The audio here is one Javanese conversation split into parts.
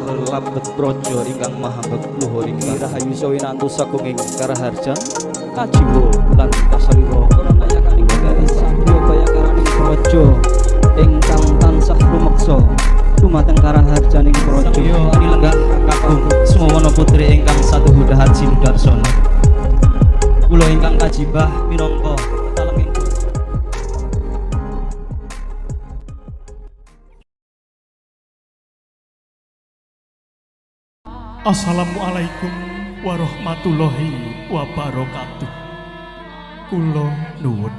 Labet Praja ingkang maha luhur ing Rahayu Sawinantu sagunging Karaharjan kajiwa lan kasalira nayakaning garis satriya bayangkaraning praja ingkang tansah rumeksa dumateng Karaharjaning praja anilenggah kakung Sumawana putri ingkang satuhu dahat Sinudarsana kula ingkang kajibah minangka tetalenging. Assalamualaikum warahmatullahi wabarakatuh. Kula nuwun.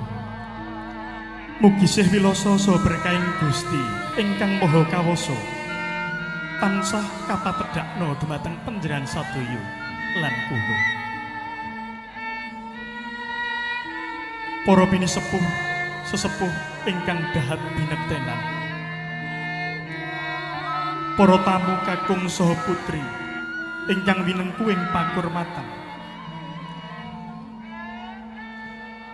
Mugi sih wilasa saha berkahing Gusti ingkang Maha Kawasa tansah kapatedhakna dumateng panjenengan sadaya lan kula. Para pinisepuh, sesepuh ingkang dahat binektenan. Para tamu kakung saha putri ingkang winengku ing pakurmatan.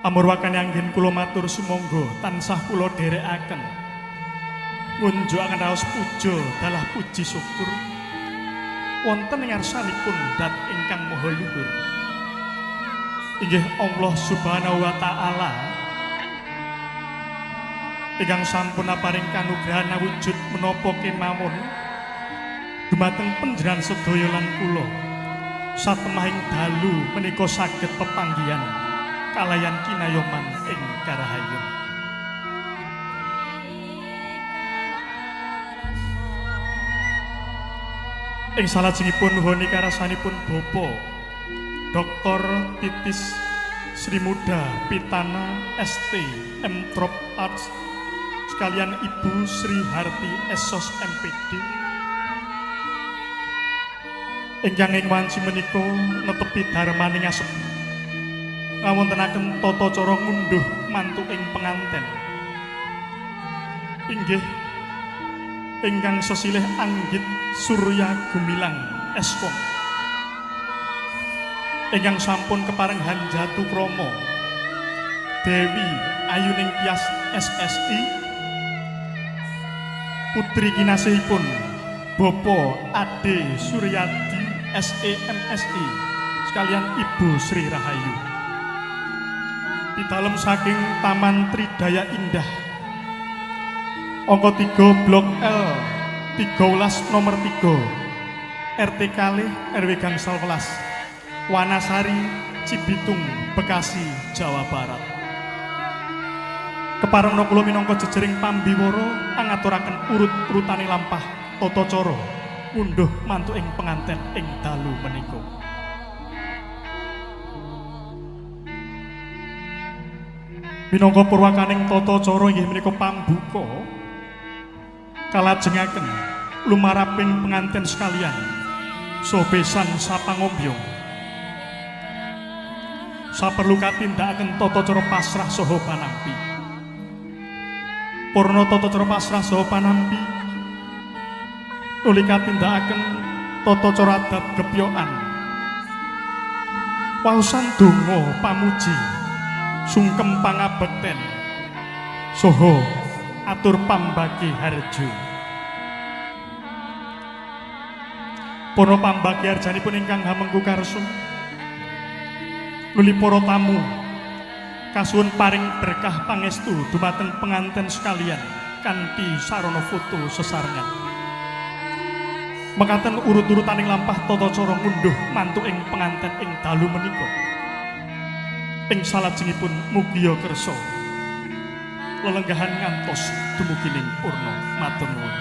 Amurwakane anggen kula matur sumangga tansah kula dherekaken. Ngunjukaken raos puja dalah puji syukur wonten ing ngarsanipun Dat ingkang Maha Luhur. Inggih Allah Subhanahu wa taala ingkang sampun aparing kanugrahan awujud menapa kemawon dumateng panjenengan sedaya lan kula satemahing dalu menika saged pepanggihan kalayan kinayoman ing Karahayon. Ing salajengipun nuhuni karasanipun Bapak Dr. Titis Sri Muda Pitana ST M Trop Arts sekalian Ibu Sri Harti Esos MPD ingkang ing wanci menika netepi dharmaning asep ngawontenaken tata cara ngunduh mantu ing penganten inggih ingkang sesilih Anggit Surya Gumilang Eskom ingkang sampun kepareng hanjatu krama Dewi Ayuning Tias SSI putri kinasihipun Bapak Ade Suryadi SEMSI sekalian Ibu Sri Rahayu di dalam saking Taman Tridaya Indah angka 3 Blok L 13 nomor 3 RT kalih RW Gangsal welas Wanasari Cibitung Bekasi Jawa Barat. Keparengna kula minangka jejering pambiwara angaturaken urut-urutane lampah tata cara ngunduh mantu ing penganten ing dalu menika. Minangka purwakaning tata cara inggih menika pambuka kalajengaken lumaraping penganten sekalian sobesan sapangombyong saperlu katindakaken tata cara pasrah saha panampi. Purna tata cara pasrah saha panampi nuli katindakaken tata cara adat gepyokan waosan donga pamuji sungkem pangabekten saha atur pambagi harjo. Para pambagi harjanipun ingkang hamengku karsa nuli para tamu kasuwun paring berkah pangestu dumateng penganten sekalian kanthi sarana foto sesarengan. Mekaten urut-urutaning lampah tata cara ngunduh mantu ing penganten ing dalu menika. Ing salajengipun mugia kersa lelenggahan ngantos dumugining purna. Matur nuwun.